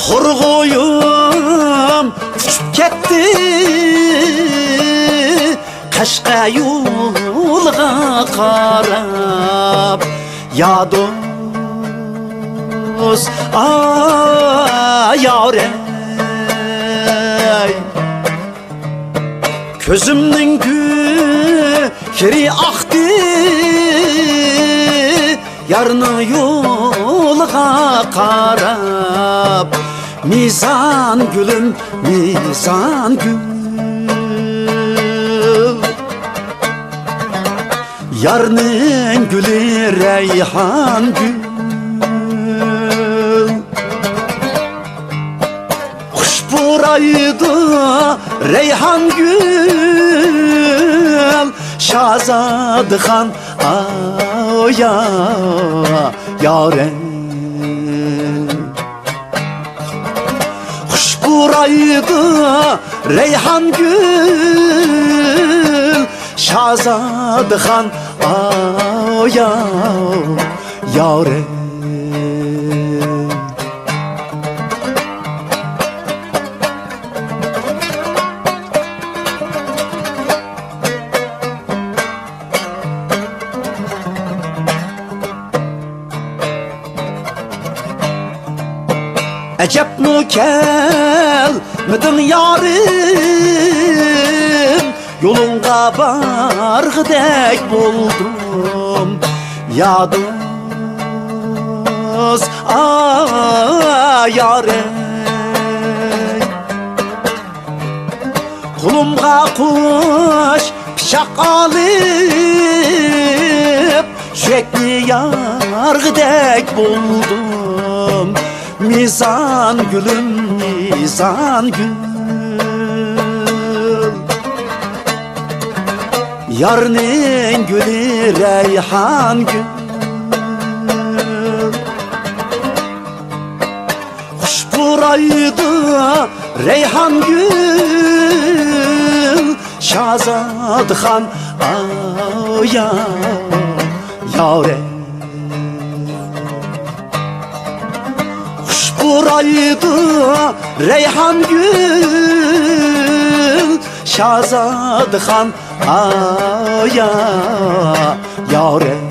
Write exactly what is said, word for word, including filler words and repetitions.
خورغۇيۇم ئۇچۇپ كەتتى قەشقەر يولىغا قاراپ، يا دوست، ئا يارەي. كۆزۈمنىڭ كۆكلىرى ئاقتى، يارنىڭ يولىغا قاراپ. مىزان گۈلۈم، مىزان گۈل، يارنىڭ گۈلى رەيھان گۈل. خۇش پۇرايدۇ رەيھان گۈل، شازادىخان، ئاۋۇ يا، يارەي. خۇش پۇرايدۇ رەيھان گۈل، شازادىخان، ئاۋۇ يا، يارەي. ئەجەبمۇ كەلمىدىڭ يارىم، يولۇڭغا بارغۇدەك بولدۇم، يا دوست، ئا يارەي. قولۇمغا قوش پىچاق ئالىپ، سۆيەكنى يارغۇدەك بولدۇم. مىزان گۈلۈم، مىزان گۈل، يارنىڭ گۈلى رەيھان گۈل. خۇش پۇرايدۇ رەيھان گۈل، شازادىخان، ئاۋۇ يا، يارەي. خۇش پۇرايدۇ رەيھان گۈل، شازادىخان، ئاۋۇ يا، يارەي.